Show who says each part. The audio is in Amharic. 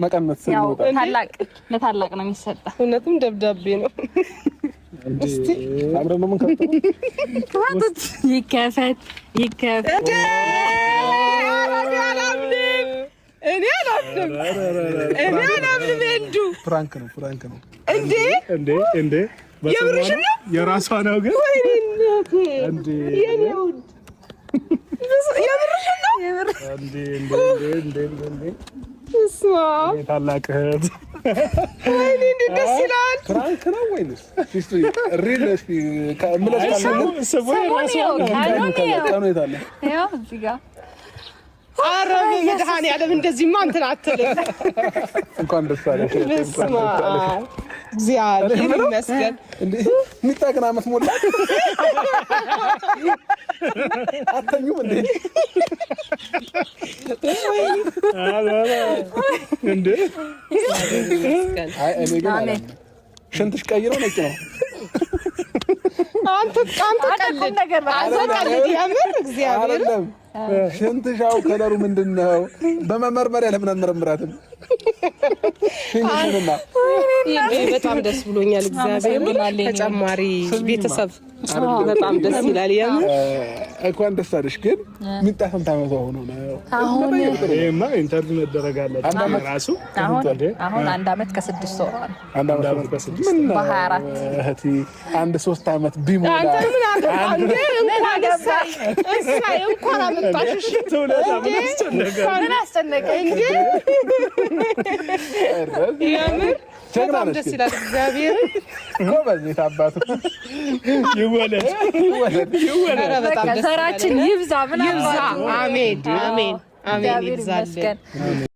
Speaker 1: መቀነት
Speaker 2: ያው
Speaker 1: ስንወጣ
Speaker 2: ታላቅ ለታላቅ ነው የሚሰጠው።
Speaker 3: እውነትም ደብዳቤ ነው።
Speaker 1: እስቲ አብረን ነው የምንከፍተው።
Speaker 2: ክፈቱት። ይከፈት ይከፈት።
Speaker 3: እኔ አላምንም፣ እኔ አላምንም። እንዱ
Speaker 1: Prank ነው፣ prank ነው።
Speaker 3: እንዴ
Speaker 4: እንዴ እንዴ!
Speaker 3: የምርሽን ነው?
Speaker 4: የራሷ ነው ግን።
Speaker 3: ወይኔ እናቴ፣
Speaker 4: እንዴ!
Speaker 3: የኔ ውድ፣ የምርሽን ነው?
Speaker 4: እንዴ እንዴ እንዴ እንዴ እንዴ!
Speaker 3: እስማ
Speaker 4: ታላቅ እህት።
Speaker 3: ወይኔ እንዴት ደስ ይላል።
Speaker 1: Prank ነው ወይንስ እስቲ real? እስቲ ከምላስ ካለ
Speaker 4: ስሙ የራሷ ነው።
Speaker 2: ቀኑን ይኸው።
Speaker 1: ቀኑ የት አለ?
Speaker 2: ይኸው እዚህ ጋር።
Speaker 3: ኧረ በመድኃኒዓለም እንደዚህማ እንትን አትልም።
Speaker 1: እንኳን ደስ አለሽ።
Speaker 3: በስመ አብ፣ እግዚአብሔር ይመስገን።
Speaker 1: እንዴ ሚጣ ግን አመት ሞላ። አተኙም እንዴ?
Speaker 4: እንዴ!
Speaker 1: አይ እኔ ግን አላምንም። ሽንትሽ ቀይረው ነጭ ነው።
Speaker 3: አንተ አንተ ቀልድ
Speaker 2: ነገር ነው።
Speaker 3: አንተ ቀልድ፣ የምር እግዚአብሔር።
Speaker 1: አይደለም፣ ሽንትሻው color ኡ ምንድን ነው? በመመርመሪያ ለምን አንመረምራትም? ሽንትሽንና
Speaker 3: በጣም ደስ ብሎኛል። እግዚአብሔር ተጨማሪ ቤተሰብ በጣም ደስ ይላል። የምር
Speaker 1: እንኳን ደስ አለሽ። ግን ሚጣ ስንት ዓመቷ ሆኖ ነው?
Speaker 2: አሁን
Speaker 4: ይሄማ interview መደረግ አለበት
Speaker 1: አንድ ዓመት።
Speaker 4: ራሱ።
Speaker 2: አሁን አሁን 1 አመት ከ6 ወር ነው።
Speaker 1: አንድ
Speaker 4: አንድ
Speaker 1: ዓመት
Speaker 4: ዓመት ከ6።
Speaker 1: ምን ነው
Speaker 2: በ24።
Speaker 1: እህቴ፣ አንድ 3 ዓመት ቢሞላ።
Speaker 3: አንተ ምን አገባ እንዴ? እንኳን እሰይ እሰይ እንኳን አመጣሽ። እሺ
Speaker 4: ትውለዳ፣ ምን አስጨነቀ?
Speaker 2: ምን አስጨነቀ?
Speaker 3: እንዴ የምር
Speaker 1: ጀግና
Speaker 3: በጣም
Speaker 1: ነሽ
Speaker 3: ደስ
Speaker 1: ግን።
Speaker 3: ይላል። እግዚአብሔር።
Speaker 1: ጎበዝ፣ የት አባቱ።
Speaker 4: ይወለድ።
Speaker 1: ይወለድ
Speaker 4: ይወለድ።
Speaker 3: ኧረ በጣም
Speaker 2: በቃ
Speaker 3: ደስ ይላል።
Speaker 2: ዘራችን ይብዛ። ምን
Speaker 3: ይብዛ።
Speaker 2: አባቱ።
Speaker 3: አሜን አሜን አሜን።
Speaker 2: እግዚአብሔር
Speaker 3: ይብዛልን።
Speaker 2: ይመስገን።